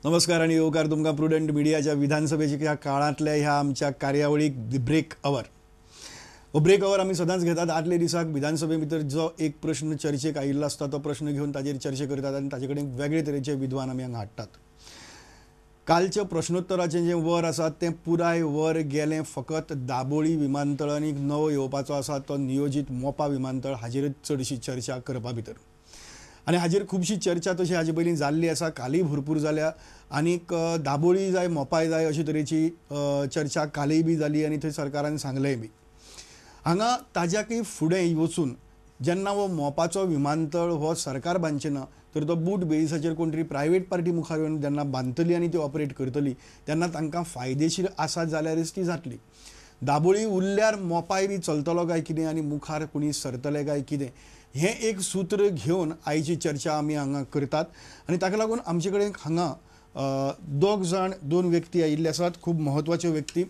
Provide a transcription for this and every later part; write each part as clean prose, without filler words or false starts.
नमस्कार आनी येवकार तुमकां प्रुडंट मिडियाच्या विधानसभेच्या ह्या काळांतल्या ह्या आमच्या कार्यावळीक ब्रेक our. हो ब्रेक our आमी सदांच घेतात. आदले दिसाक विधानसभे भितर जो एक प्रश्न चर्चेक आयिल्लो आसता तो प्रश्न घेवन ताजेर चर्चा करतात आनी ताजे कडेन वेगळे तरेचे विद्वान आमी हांगा हाडटात. कालचें प्रश्नोत्तराचें जें वर आसा तें पुराय वर गेलें फकत दाबोळी विमानतळ आनी नवो येवपाचो आसा तो नियोजीत मोपा विमानतळ हाजेरच चडशी चर्चा करपा भितर. आनी हाजेर खुबशी चर्चा तशी हाजे पयलीं जाल्ली आसा, कालय भरपूर जाल्या आनीक दाबोळी जाय मोपाय जाय अशे तरेची चर्चा कालय बी जाली आनी थंय सरकारान सांगलेंय बी. हांगा ताज्याकय फुडें वचून जेन्ना हो मोपाचो विमानतळ हो सरकार बांदचें ना तर तो बूट बेजिसाचेर कोण तरी प्रायवेट पार्टी मुखार येवन जेन्ना बांदतली आनी ती ऑपरेट करतली तेन्ना तांकां फायदेशीर आसा जाल्यारच ती जातली. दाबोळी उरल्यार मोपाय बी चलतलो काय कितें आनी मुखार कोणी सरतले काय कितें हें एक सूत्र घेवन आयची चर्चा आमी हांगा करतात. आनी ताका लागून आमचे कडेन हांगा दोग जाण दोन व्यक्ती आयिल्ले आसात, खूब म्हत्वाच्यो व्यक्ती.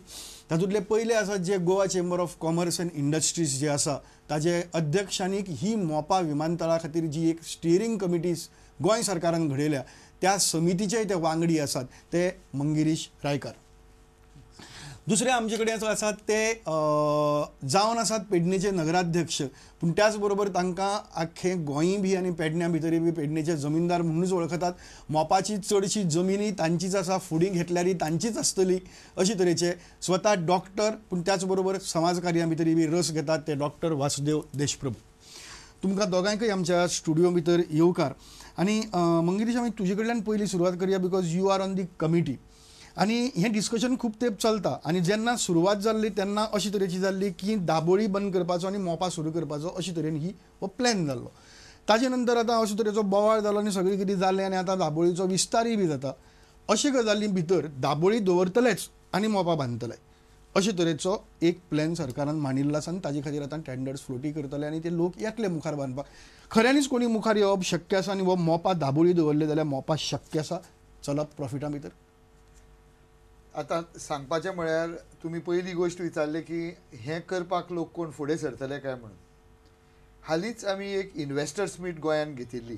तातूंतले पयले आसात जे Goa chamber of commerce and industries जे आसा ताजे अध्यक्ष आनी ही मोपा विमानतळा खातीर जी एक स्टियरींग कमिटी गोंय सरकारान घडयल्या त्या समितीचे ते वांगडी आसात ते मंगिरीश रायकार. दुसरे आमचे कडेन आसात ते जावन आसात पेडणेचे नगराध्यक्ष, पूण त्याच बरोबर तांकां आख्खें गोंय बी आनी पेडण्या भितरूय बी पेडणेचे जमीनदार म्हणूनच वळखतात. मोपाची चडशी जमिनी तांचीच आसा, फुडें घेतल्यारय तांचीच आसतली अशे तरेचे स्वता डॉक्टर पूण त्याच बरोबर समाज कार्या भितरूय बी रस घेतात ते डॉक्टर वासुदेव देशप्रभू. तुमकां दोगांयकय आमच्या स्टुडियो भितर येवकार. आनी मंगिरीश, आमी तुजे कडल्यान पयलीं सुरवात करया because you are on the committee. आनी हें डिस्कशन खूब तेंप चलता आनी जेन्ना सुरवात जाल्ली तेन्ना अशे तरेची जाल्ली की दाबोळी बंद करपाचो आनी मोपा सुरू करपाचो अशे तरेन ही हो प्लॅन जाल्लो. ताजे नंतर आतां अशे तरेचो बोवाळ जालो आनी सगळें कितें जालें आनी आतां दाबोळीचो विस्तारूय बी जाता. अशे गजाली भितर दाबोळी दवरतलेच आनी मोपा बांदतले अशे तरेचो एक प्लॅन सरकारान मांडिल्लो आसा आनी ताजे खातीर आतां टेंडर्स फ्लोटी करतले आनी ते लोक येतले मुखार बांदपाक. खऱ्यांनीच कोणी मुखार येवप शक्य आसा आनी हो मोपा दाबोळी दवरले जाल्यार मोपा शक्य आसा चलप प्रॉफिटा भितर? आतां सांगपाचें म्हळ्यार तुमी पयली गोश्ट विचारली की हें करपाक लोक कोण फुडें सरतले काय म्हणून. हालींच आमी एक इन्वेस्टर्स मीट गोंयांत घेतिल्ली.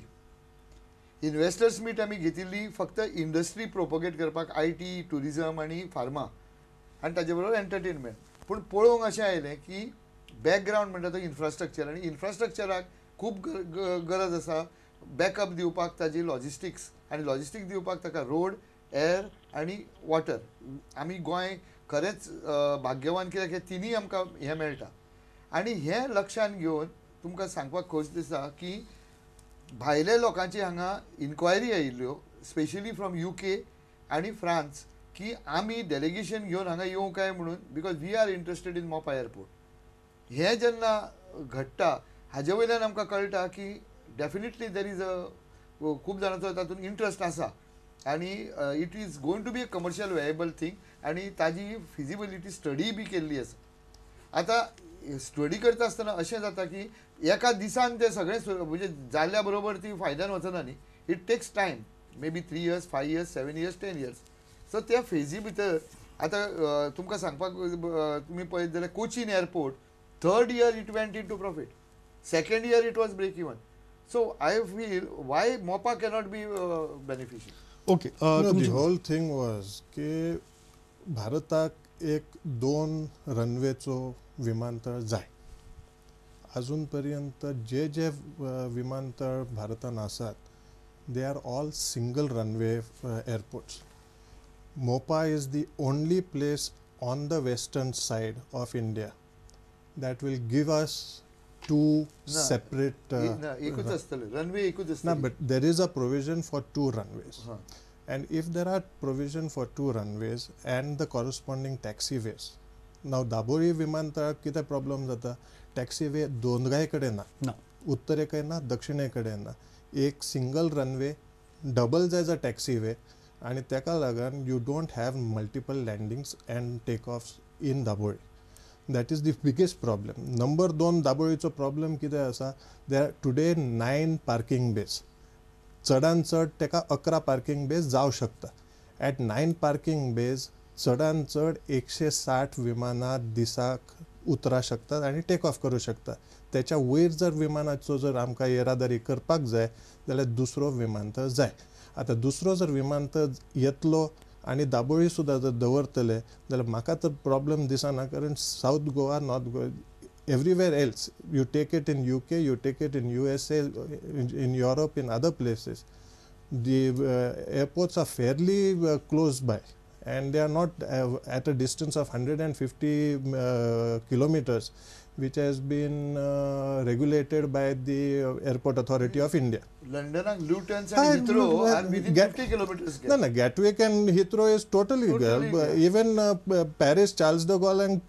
इन्वेस्टर्स मीट आमी घेतिल्ली फक्त इंडस्ट्री प्रोपोगेट करपाक, I T, tourism आनी फार्मा आनी ताजे बरोबर एंटरटेनमेंट. पूण पळोवंक अशें आयलें की बॅकग्रावंड म्हणटा तो इन्फ्रास्ट्रक्चर आनी इन्फ्रास्ट्रक्चराक खूब गरज आसा बॅकअप दिवपाक, ताजी लॉजिस्टिक्स आनी लॉजिस्टिक्स दिवपाक ताका रोड, एअर आनी वॉटर. आमी गोंय खरेंच भाग्यवान कित्याक हे तिनूय आमकां हें मेळटा. आनी हें लक्षान घेवन तुमकां सांगपाक खोस दिसता की भायले लोकांची हांगा इन्क्वायरी आयिल्ल्यो स्पेशली फ्रॉम UK आनी फ्रांस की आमी डेलिगेशन घेवन हांगा येवं काय म्हणून, because we are interested in Mopa airport. हें जेन्ना घडटा हाजे वयल्यान आमकां कळटा की डेफिनेटली there is a खूब जाणांचो तातूंत इंट्रस्ट आसा आनी it is going to be a commercial viable thing आनी ताजी फिजिबिलिटी स्टडी बी केल्ली आसा. आतां स्टडी करता आसतना अशें जाता की एका दिसान तें सगळें म्हणजे जाल्या बरोबर ती फायद्यान वचना न्ही. It takes time, maybe 3 years, 5 years, 7 years, 10 years. So त्या फेजी भितर आतां तुमकां सांगपाक तुमी पळयत जाल्यार Cochin airport 3rd year it went into profit, 2nd year it was break even. So I feel why Mopa cannot be beneficial. Okay, the whole thing was की भारताक एक 2 रनवेचो विमानतळ जाय. अजून पर्यंत जे जे विमानतळ भारतान आसात they are all single runway airports. Mopa is the only place on the western side of India that will give us 2 separate एकूच आसतले रनवे, एकूच आसतले ना, but there is a provision for 2 runways. And if there are provision for 2 runways and the corresponding taxiways. Now Dabolim विमानतळाक कितें problem जाता, टॅक्सीवे दोनगाय कडेन ना, उत्तरेकय ना, दक्षिणे कडेन ना. एक single runway doubles as a taxiway आनी तेका लागून you don't have multiple landings and take offs in Dabolim. That is the biggest problem. Number 2 दाबोळीचो problem कितें आसा, there are today 9 parking bays. चडान चड तेका 11 पार्किंग बेज जावं शकता. एट 9 पार्किंग बेज चडान चड 160 विमानां दिसाक उतरा शकतात आनी टेक ऑफ करूं शकता. त्याच्या वयर जर विमानाचो जर आमकां येरादारी करपाक जाय जाल्यार दुसरो विमानतळ जाय. आतां दुसरो जर विमानतळ येतलो आनी दाबोळी सुद्दां जर दवरतले जाल्यार म्हाका तर प्रॉब्लम दिसना, कारण South Goa, North Goa, everywhere else you take it in UK, you take it in USA, in Europe, in other places, the airports are fairly close by and they are not at a distance of 150 kilometers, which has been regulated by the Airport Authority of India. London, Luton and Heathrow are within 50 kilometers. No, no, Gatwick and Heathrow is totally even Paris, Charles de Gaulle and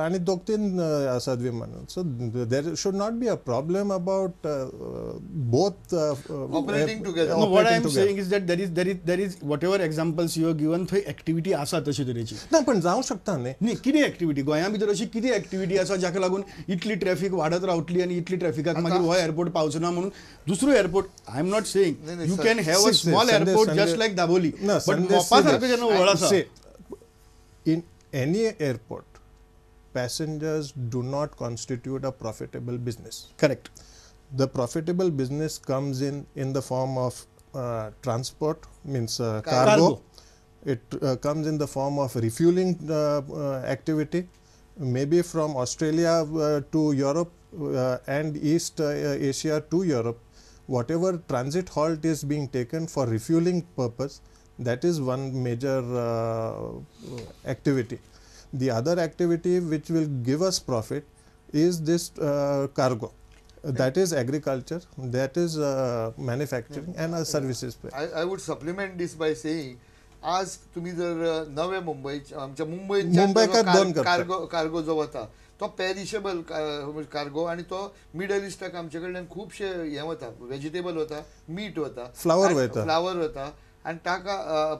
ani dog teen asad viman. So there should not be a problem about both operating together. No, what I am saying is that there is whatever examples you have given, थंय activity आसा तशी तरेची. ना, पण जावं शकता न्ही. न्ही, कितें activity गोंया भितर अशी कितें activity आसा जाका लागून इतली ट्रॅफिक वाडत रावतली आनी इतली ट्रॅफिकाक मागीर हो एअरपोर्ट पावचो ना म्हणून दुसरो airport. I am not saying you can have a small airport just like Dabolim, but Mopa सारकें जेन्ना व्हड आसा. In any airport passengers do not constitute a profitable business. Correct. The profitable business comes in the form of transport, means cargo. It comes in the form of refueling activity, maybe from Australia to Europe and East Asia to Europe. Whatever transit halt is being taken for refueling purpose, that is one major activity. The other activity which will give us profit is this cargo. That is agriculture, that is manufacturing and services. I would supplement this by saying, आज तुम्ही जर नवे मुंबई, आमच्या मुंबईच्या cargo जो वता तो perishable cargo आनी तो मिडल इस्टाक आमचे कडल्यान खुबशे हें वता, वेजिटेबल वता, मीट वता, फ्लावर वता, फ्लावर वता आनी ताका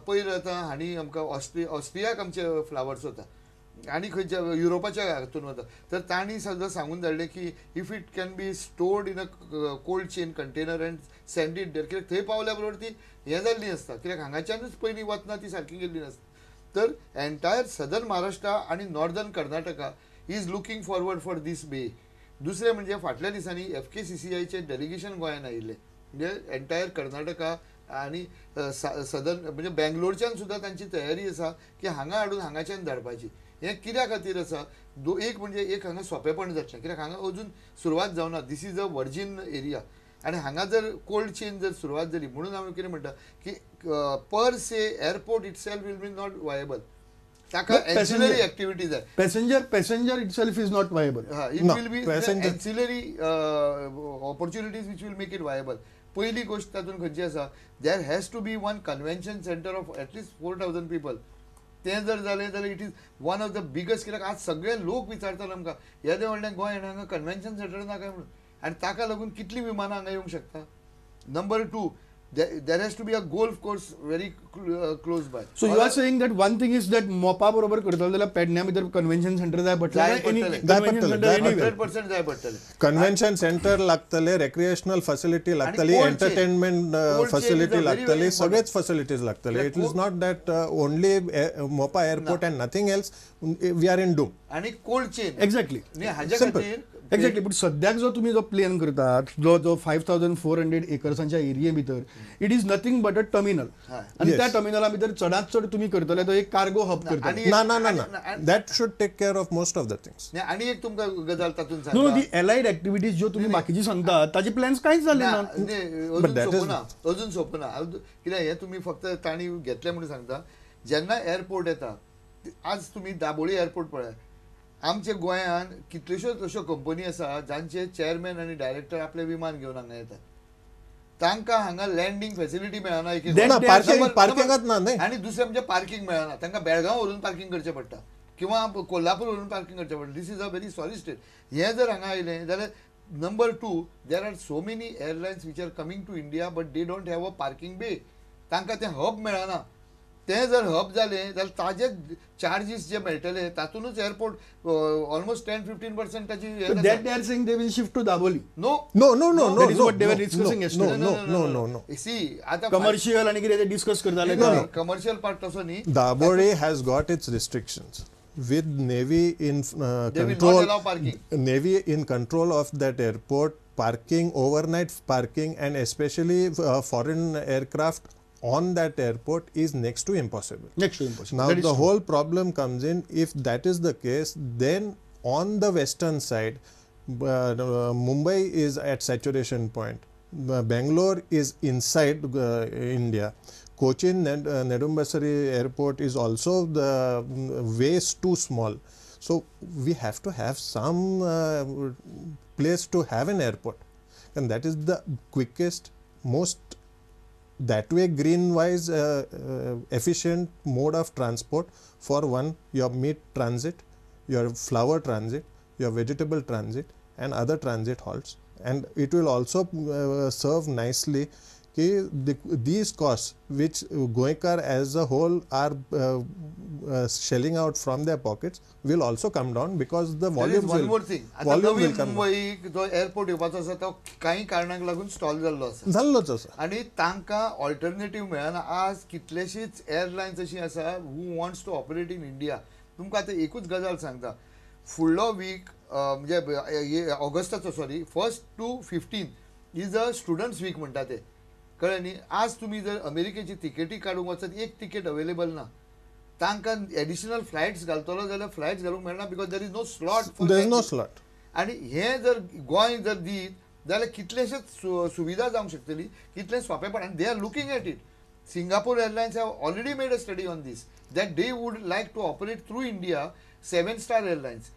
पयर वता आनी आमकां ऑस्ट्रियाक आमचे फ्लावर्स वता आनी खंयच्या युरोपाच्या हातून वता. तर तांणी सुद्दां सांगून धाडलें की if it can be stored in a cold chain container and send it there, कित्याक थंय पावल्या बरोबर ती हें जाल्ली आसता, कित्याक हांगाच्यानूच पयलीं वतना ती सारकी गेल्ली नासता. तर एन्टायर सदर्न महाराष्ट्र आनी northern Karnataka is looking forward for this bay. दुसरें म्हणजे फाटल्या दिसांनी FKCCIचें डेलिगेशन गोंयान आयिल्लें, म्हणजे एन्टायर कर्नाटका आनी सदर्न म्हणजे बेंगलोरच्यान सुद्दां तांची तयारी आसा की हांगा हाडून हांगाच्यान धाडपाची. हें कित्या खातीर आसा, एक म्हणजे एक हांगा सोंपेपण जातलें, कित्याक हांगा अजून सुरवात जावना, this is a virgin area आनी हांगा जर कोल्ड चेन जर सुरवात जाली म्हणून आमी कितें म्हणटा की per se airport itself will be not viable. ताका एन्सिलरी एक्टिविटी जाय. Passenger itself is not viable. It will be ancillary opportunities which will make it viable. पयली गोश्ट तातूंत खंयची आसा, there has to be one convention centre of at least 4,000 people. तें जर जालें जाल्यार it is one of the biggest, कित्याक आज सगळे लोक विचारतात आमकां येदें व्हडलें गोंय आनी हांगा कन्वेन्शन सेंटर ना काय म्हणून, आनी ताका लागून कितलीं विमानां हांगा येवंक शकता. Number 2, there has to be a golf course very close by. So you are saying that one thing is that Mopa बरोबर करतलो जाल्यार पेडण्या भितर कन्वेन्शन सेंटर जाय पडटलें, 100% जाय पडटलें. कन्वेन्शन सेंटर लागतले, रेक्रिएशनल फॅसिलिटी लागतली, एंटरटेनमेंट फॅसिलिटी लागतली, सगळेच फॅसिलिटीज लागतले. It is not that only Mopa airport and nothing else, we are in doom. आनी कोल्ड चेन एक्झॅक्टली हाज्या खातीर एक्झॅक्टली. पूण सद्याक जो तुमी जो प्लॅन करतात, जो जो 5,400 एकर्सांच्या एरिये भितर, it is nothing but a terminal. आनी त्या टर्मिनला भितर चडांत चड तुमी करतले तो एक कार्गो हब करतले. ना ना ना ना, that should take care of most of the things. आनी एक तुमकां गजाल तातूंत सांगता, नो दी एलायड एक्टिविटीज ज्यो तुमी बाकीची सांगतात ताचे प्लॅन्स कांयच जाले ना, अजून सोंपना. कित्याक हें तुमी फक्त तांणी घेतलें म्हणून सांगता. जेन्ना एअरपोर्ट येता, आज तुमी दाबोळी एअरपोर्ट पळयात, आमच्या गोंयांत कितल्योश्योच अश्यो कंपनी आसा जांचे चेअरमॅन आनी डायरेक्टर आपलें विमान घेवन हांगा येतात, तांकां हांगा लँडींग फेसिलिटी मेळना. पार्किंगात ना, आनी दुसरें म्हणजे पार्किंग मेळना, तांकां बेळगांव व्हरून पार्किंग करचें पडटा किंवा कोल्हापूर व्हरून पार्किंग करचें पडटा. This is a very sorry state. हें जर हांगा आयलें जाल्यार number 2, there are so many airlines which are coming to India but they don't have a parking bay. तांकां तें हब मेळना. तें जर हब जालें जाल्यार ताजे चार्जीस जे मेळटले तातूंतच एअरपोर्ट ऑलमोस्ट 10-15% ताची. That they are saying they will shift to Dabolim. No no no no no, that is what they were discussing yesterday. No no no no, see आतां commercial आनी कितें ते discuss करताले. Commercial part तसो न्ही. Dabolim has got its restrictions with Navy in control, Navy in control of that airport, parking, overnight parking and especially foreign aircraft on that airport is next to impossible. Next to impossible. Now the whole problem comes in, if that is the case, then on the western side, Mumbai is at saturation point, Bangalore is inside India, Cochin Nedumbassery airport is also the ways too small. So we have to have some place to have an airport, and that is the quickest, most that way green wise efficient mode of transport for one, your meat transit, your flour transit, your vegetable transit and other transit halts. And it will also serve nicely ki these costs which Goenkar as a whole are shelling out from their pockets will also come down because the volume will, one more thing. Volume will come. Mumbai जो airport येवपाचो आसा तो कांय कारणांक लागून stall जाल्लो आसा, जाल्लोच आसा आनी तांकां ऑल्टरनेटीव मेळना. आज कितलेशीच एअरलायन्स अशी आसा who wants to operate in India. तुमकां आतां एकूच गजाल सांगता, फुडलो वीक म्हणजे ऑगस्टाचो, sorry, 1 to 15 is a students week म्हणटा ते, कळ्ळें न्ही. आज तुमी जर अमेरिकेची तिकेटी काडूंक वचत, एक तिकेट अवेलेबल ना. तांकां एडिशनल फ्लायट्स घालतलो जाल्यार फ्लायट्स घालूंक मेळना because there is no slot, there is no slot. आनी हें जर गोंय जर दीत जाल्यार कितलेशेच सुविधा जावंक शकतली, कितलें सोंपेपण. आनी they are looking at it. Singapore Airlines have already made a study on this that they would like to operate through India 7 star airlines.